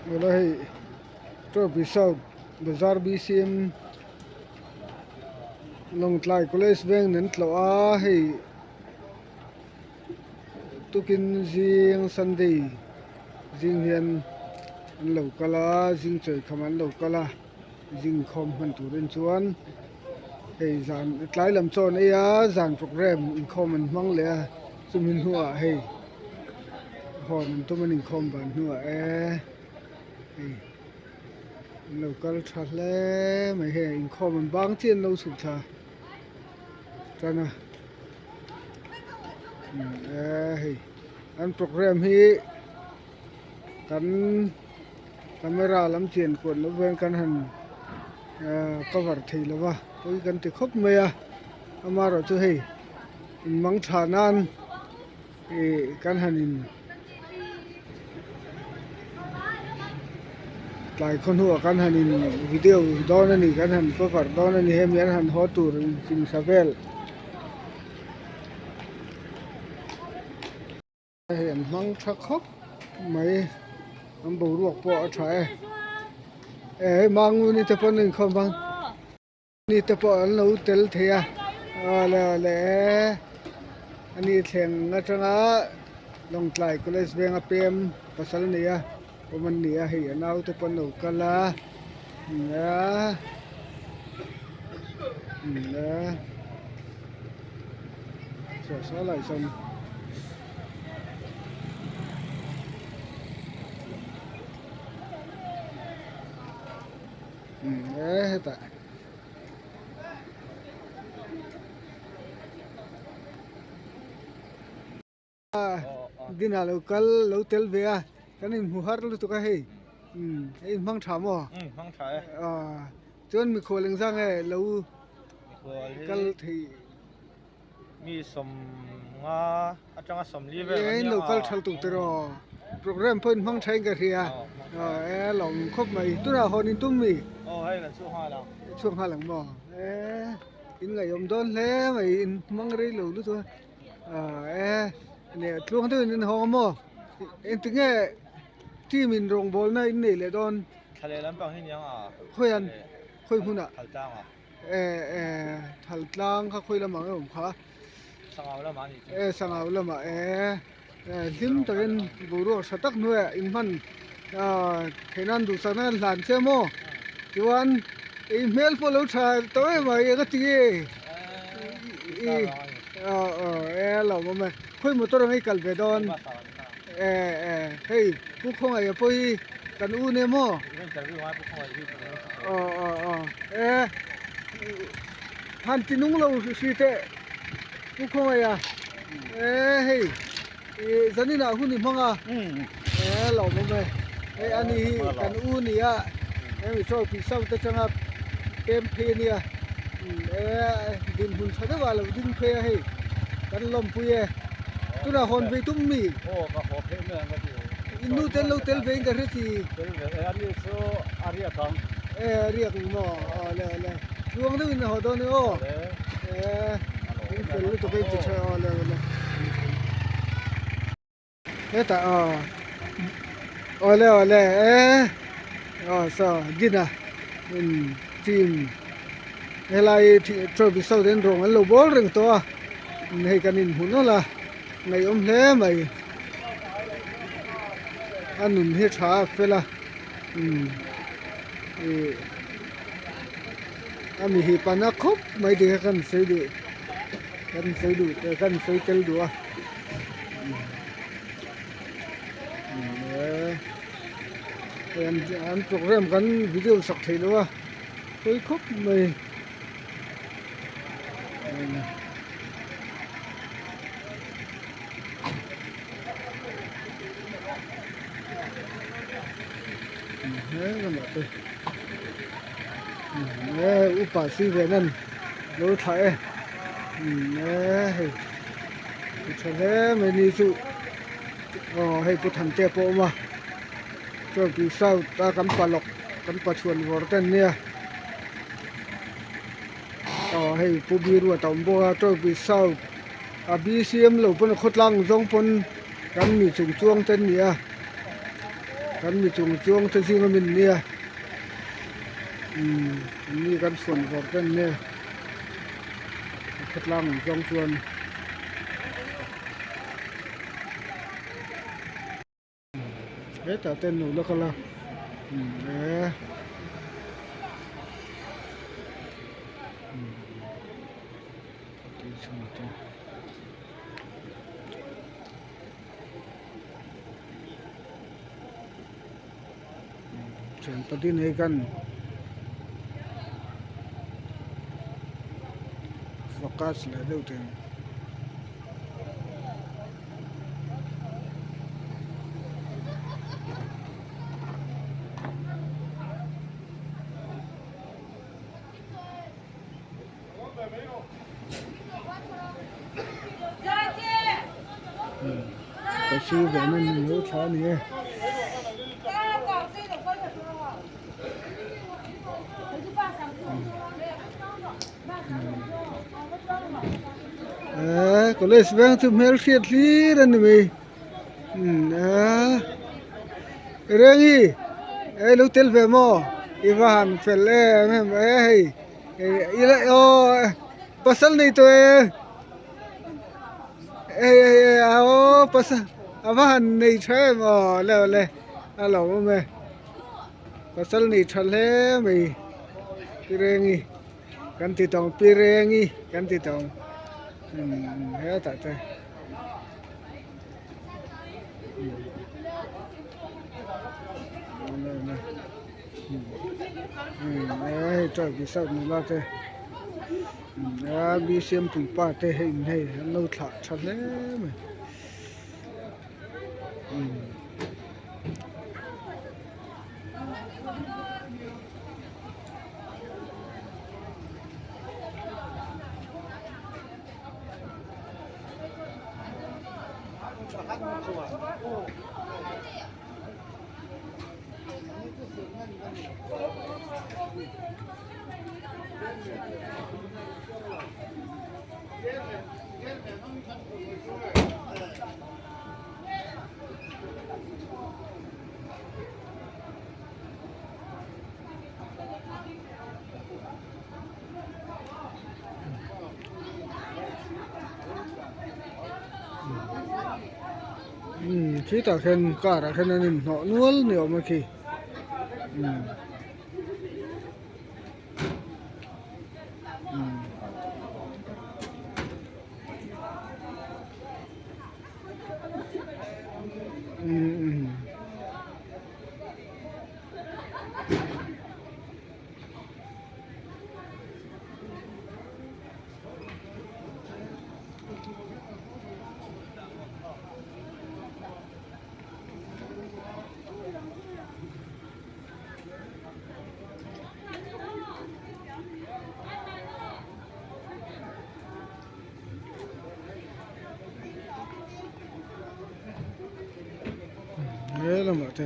Awle hei Trophy South Bazar BCM Lawngtlai College veng an tlawh a hei tukin zing Sunday zing hian an lo kal a zing chawikham an lo kal a zing khawm hman turin chuan hei zan tlai lam chaw an ei a zan programme inkhawm an hmang leh a chumi hnuah hei hawn an tum an inkhawm ban hnuah e hei an lo kal tha hle mai hei inkhawm an bang chiah an lo chhuk thla tan a e hei an programme hi kan camera lam chian kuat loh hian kan han ah cover thei lo va pawi kan ti khawp mai a amaherawhchu hei in mang tha nan ih kan han in tlai khaw hnuah kan han in video dawn a ni kan han cover dawn a ni hemi an han haw tur inchingsa vel. Hei an hmang tha khawp mai an boruak pawh a tha e e hei manguni te pawn a inkhawm a ni te pawh an lo tel thei a awle awle e ani thleng atanga Lawngtlai college venga pem pasal nei a awm an ni a hei a nau te pawh an lo kal a saw lai sawn hetah Dinah lo kal lo tel ve a kan inhmu har lutuk a hei umm hei in hmang tha maw umm hmang tha e ah chuan mikhual engzah nge lo kal thei mi sawm nga atanga sawm li vel an nia lo kal tha lutuk tiraw program pawh in hmang tha in ka hria ah e lawm khawp mai tunah hawn in tum mi aw hei kan chhuak nghal ang chhuak nghal ang maw e in ngaihawm dawn hle mai in hmang rei lo lutuk a. Ah e leh tluang deuhin in hawng a maw engtinge team in rawngbawlna in nei leh dawn thla leh lampang hi niang a khawian khawi hmunah thal tlang ah e e thal tlang kha khawi lamah nge awm kha sangau lamah a nih chu e sangau lamah e e hlim takin boruak tha tak hnuaiah in hman ah theih nan duhsakna kan hlan che maw chuan i hmel pawh lo tha tawh em mai eng a ti nge i Aw aw e a lawm awm e khawi motor ang i kal ve dawn e e hei pu khawngaih a pawh hi kan u nia maw aw aw aw e han ti nung lo hri teh pu khawngaih a e hei ih zanin ah hun i hmang a e a lawm awm e hei ani hi kan u nia hemi chaw tih sauh te atanga pem phei ania e dinhmun tha deuh ah lo ding phei a hei kan lawmpui e tunah hawn ve tum mi in nu te an lo tel ve in ka hre chi e riak ang maw aw le le tluang deuh in a haw dawn e aw e in fel lutuk a in ti tha aw le le. Hetah aw awle awle e aw saw dina in team helai trophy saw ten rawng an lo bawl reng tawh a hei kan inhmu nawlh a ngaihawm hle mai a nun hi tha a fel a umm ih a mi hi pana khawp mai tih kha kan sawi duh kan sawi duh kan sawi tel duh a. An program kan video sak thei lo a pawi khawp mai he lamah te upa si ve nan lo thlah e hei. Ti tha hle mai ni chu aw hei pu Thante pawh a awm a chuan tui south a kan pa lawk kan pa chhuan vawr te an nia aw hei pu Biru a awm bawk a trophy south a B C M lo pawn khawtlang zawng pawn kan mi chung chuang te an nia. Kan mi chung chuang te zing a min nia umm an ni kan suan vawr te an nia a khawtlang ang zawng chuan. Hetah te an lo la kal a umm e umm tui chhung te. Thian pahnih nei khan focus leh deuh thei ang. Ka sir ve na ni lo thla a ni e. Eee college veng chu hmel hriat hlir a ni mai eee Rengi ei lo tel ve maw i va han fel em em e hei. Ila aw pasal nei tawh e hei hei hei aw pasal a va han nei tha em aw le le a lo awm e pasal nei tha hle mai pi rengi kan ti tawng pi rengi kan ti tawng umm hetah te. Hei tawlhpui sap nula te a siampui pa te hei in hei an lo thlah tha hle mai. Umm khitah khian car ah khian an inhnawh nual ni awm a khi umm umm. Umm. He lamah te.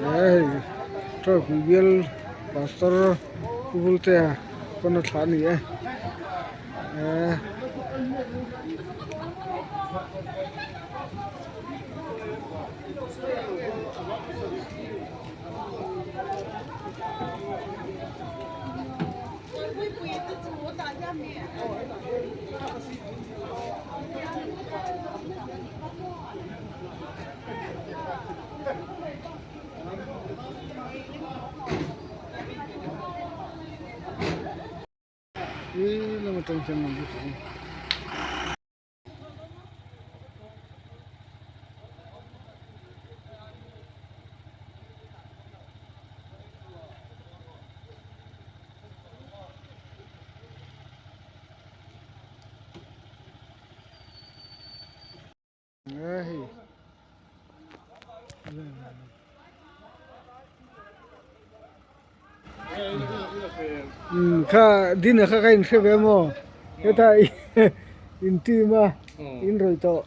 Hei tawlhpui bial pastor pu Vultea pawn a thlah a ni e. Ih lama tang hian an lut ang. Kha dinner kha ka inhre ve maw hetah in team a. In rawih tawh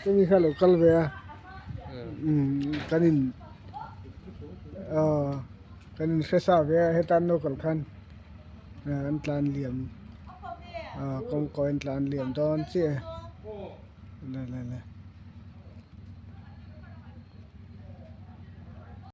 chumi kha a lo kal ve a kan in aw kan in hre sa ve a heta an lo kal khan an tlan liam aw kawngkawi an tlan liam dawn chiah e.